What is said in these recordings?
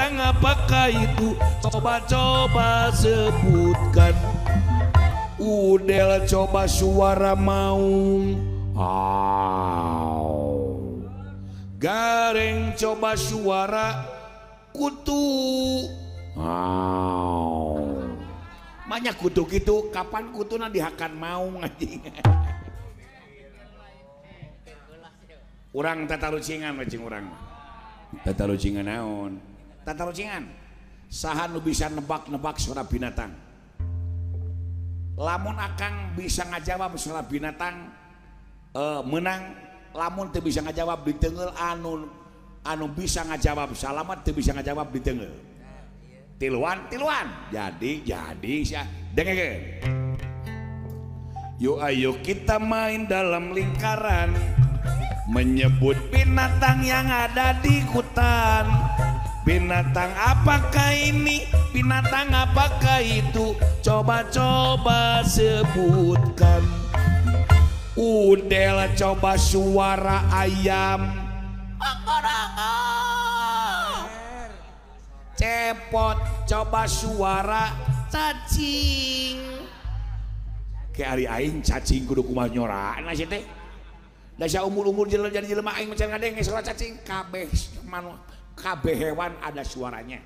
binatang apakah itu? Coba-coba sebutkan. Udel coba suara maung. Au. Gareng coba suara kutu. Au. Banyak kutu gitu, kapan kutuna dihakan maung anjing. Urang tatarucingan anjing urang. Tatarucingan naon? Tatarucingan. Saha nu bisa nebak-nebak suara binatang. Lamun akang bisa ngajawab suara binatang menang, lamun teu bisa ngajawab ditengeul anu bisa ngajawab salamat teu bisa ngajawab ditengeul. Tiluan tiluan jadi sia dengekeun. Yuk ayo kita main dalam lingkaran, menyebut binatang yang ada di hutan. Binatang apakah ini? Binatang apakah itu? Coba-coba sebutkan. Udel coba suara ayam. Cepot coba suara cacing. Ke ari aing cacing kudu kumaha nyorana sih teh. Da saumur-umur jelema jadi jelema aing macan ngadenge suara cacing kabeh kabeh hewan ada suaranya.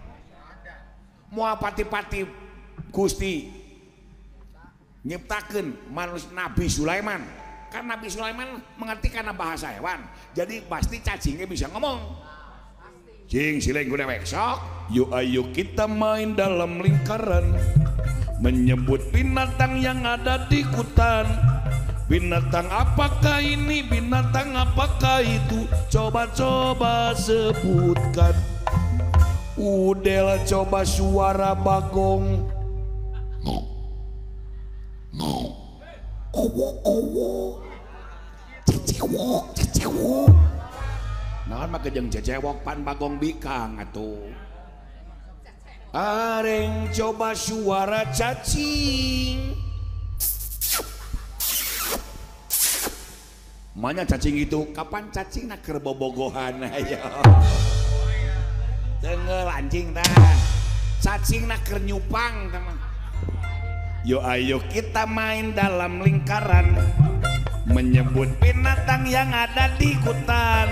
Moal pati-pati Gusti nyiptakeun manusia Nabi Sulaiman. Kan Nabi Sulaiman mengerti karena bahasa hewan. Jadi pasti cacingnya bisa ngomong. Cing sileng ku dewek sok. Yuk ayo kita main dalam lingkaran, menyebut binatang yang ada di hutan. Binatang apakah ini? Binatang apakah itu? Coba-coba sebutkan. Udel coba suara bagong. Cecewok, cecewok. Nah, mah kejeng cecewok pan bagong bikang atuh. Areng coba suara cacing. Mana cacing itu? Kapan cacing nak keur bobogohan ayo. Tenggel anjing tah. Cacing nak keur nyupang teman. Yo ayo kita main dalam lingkaran, menyebut binatang yang ada di hutan.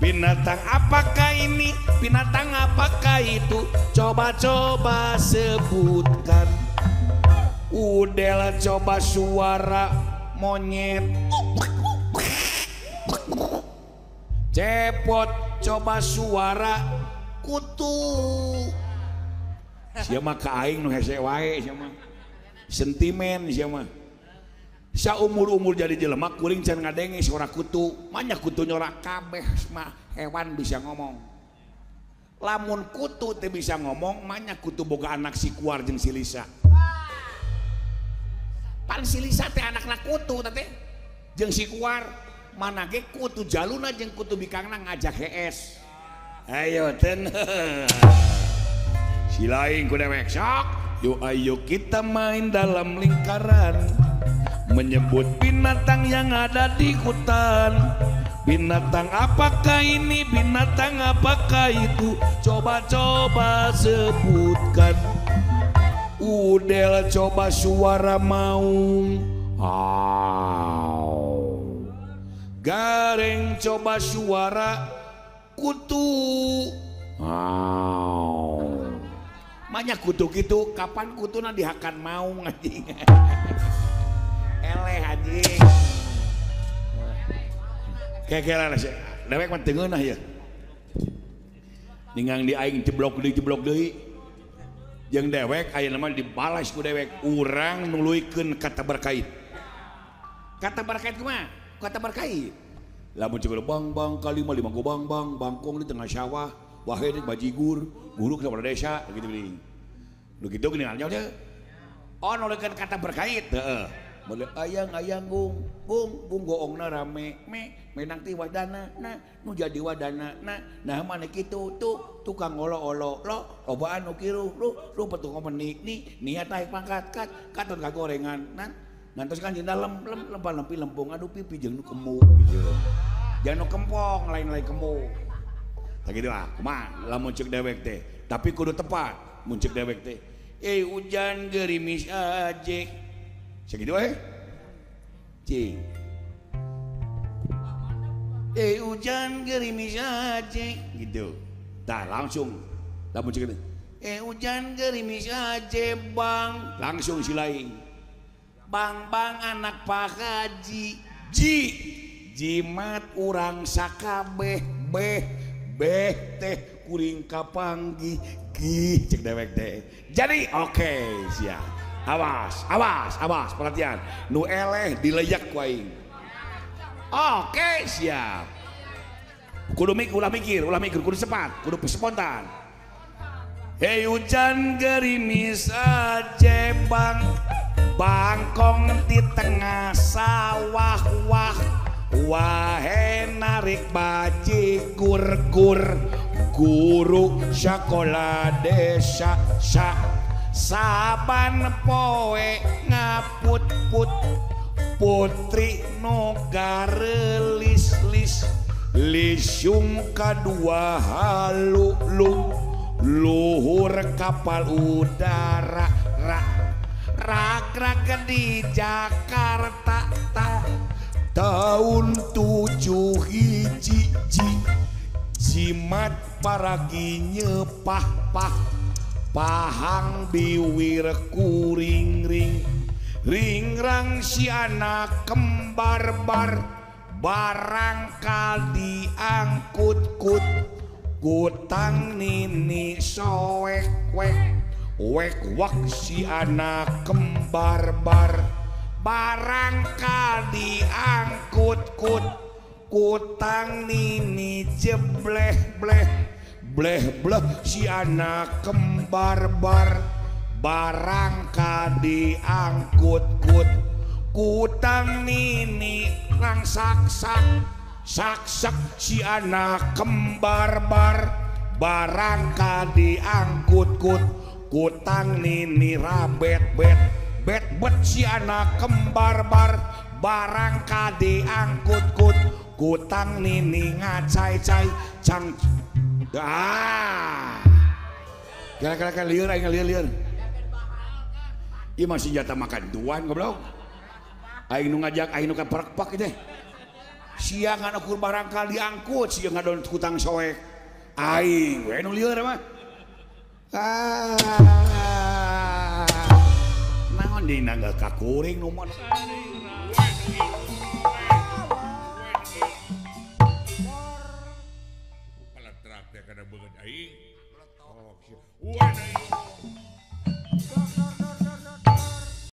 Binatang apakah ini? Binatang apakah itu? Coba-coba sebutkan. Udel coba suara monyet. Cepot coba suara kutu. Sia mah ka aing nu hese wae sia mah. Sentimen sia mah. Saumur-umur jadi jelema kuring can ngadenge suara kutu. Banyak kutu nyorak kabeh mah hewan bisa ngomong. Lamun kutu teu bisa ngomong, banyak kutu boga anak si Kuar jeung si Lisa. Pan si Lisa teh anakna kutu teh jeung si Kuar. Mana ge kutu jaluna jeung kutu bikangna ngajak hees. Ayo ten. Si lain ku dewek sok. Yuk ayo kita main dalam lingkaran, menyebut binatang yang ada di hutan. Binatang apakah ini? Binatang apakah itu? Coba-coba sebutkan. Udel coba suara maung. Au. Gareng coba suara kutu. Au. Banyak kutu gitu, kapan kutuna dihakan maung anjing. Eleh anjing. Kekera sih. Dewek mah teu ngeunah ya. Ningang di aing jeblok deui. Jeung dewek ayeuna mah dibalas ku dewek. Urang nuluykeun kata berkait. Kata berkait kumaha? Kata berkait. Lamun cek bang bang kalima lima go bang bang bangkong di tengah sawah, wahe di bajigur, guru ke desa gitu geuning. Nu kitu geuning nya teh. Oh nuluykeun kata berkait, heeh. Mode ayang-ayang gung, gung, gung goongna rame, me, menang ti wadana, na, nu jadi wadana, na, nah mana kitu, tuh, tukang olo-olo, lo, lobaan nu kiru, lu, lu petung menik, nih, niat naik pangkat, kat, katon kagorengan, nan, ngantos kan cinta lem, lem, lempah lempi lempung, aduh pipi jeung nu kemu, gitu. Jangan nu kempong, lain-lain kemu. Tak gitu ah, kumaha, lamun ceuk dewek teh, Tapi kudu tepat mun ceuk dewek teh. Eh hujan gerimis aja. Sakitu we. Cing. Eh hujan gerimis aja gitu. Tah langsung lamun ceuk eh hujan gerimis aja bang, langsung si lain. Bang bang anak Pak Haji. Ji jimat urang sakabeh beh beh teh kuring kapanggih gih cek dewek teh. Jadi oke siap. Awas awas awas perhatian nu eleh dileyak ku aing. Oke siap. Kudu mikir ulah mikir kudu cepat kudu spontan. Hei hujan gerimis aja bang, bangkong di tengah sawah wah wahe narik bajigur gur guru sekolah desa sa saban poe ngaput put putri nu garelis lis lisung kadua halu lu luhur kapal udara ra rak-rak di Jakarta ta tahun 7 hiji ji jimat paragi nyepah pah pahang biwir kuring ring ringrang si anak kembar bar barangkal diangkut kut kutang nini soek wek wek wak si anak kembar bar barangkal diangkut kut kutang nini jebleh bleh bleh bleh si anak kembar bar barangkal diangkut kut kutang nini rangsak sak sak sak si anak kembar bar barangkal diangkut kut kutang nini rabet bet bet bet si anak kembar bar barangkal diangkut kut kutang nini ngacai cai cang ah kira-kira lieur aing lieur lieur ieu mah senjata makan tuan goblok aing nu ngajak aing nu kaperekpak teh sia ngan ukur barangkal diangkut sia ngadon kutang soek aing we nu lieur mah ah naon dina ka kuring nu mah. Peletrak teh kana beungeut aing. Oh,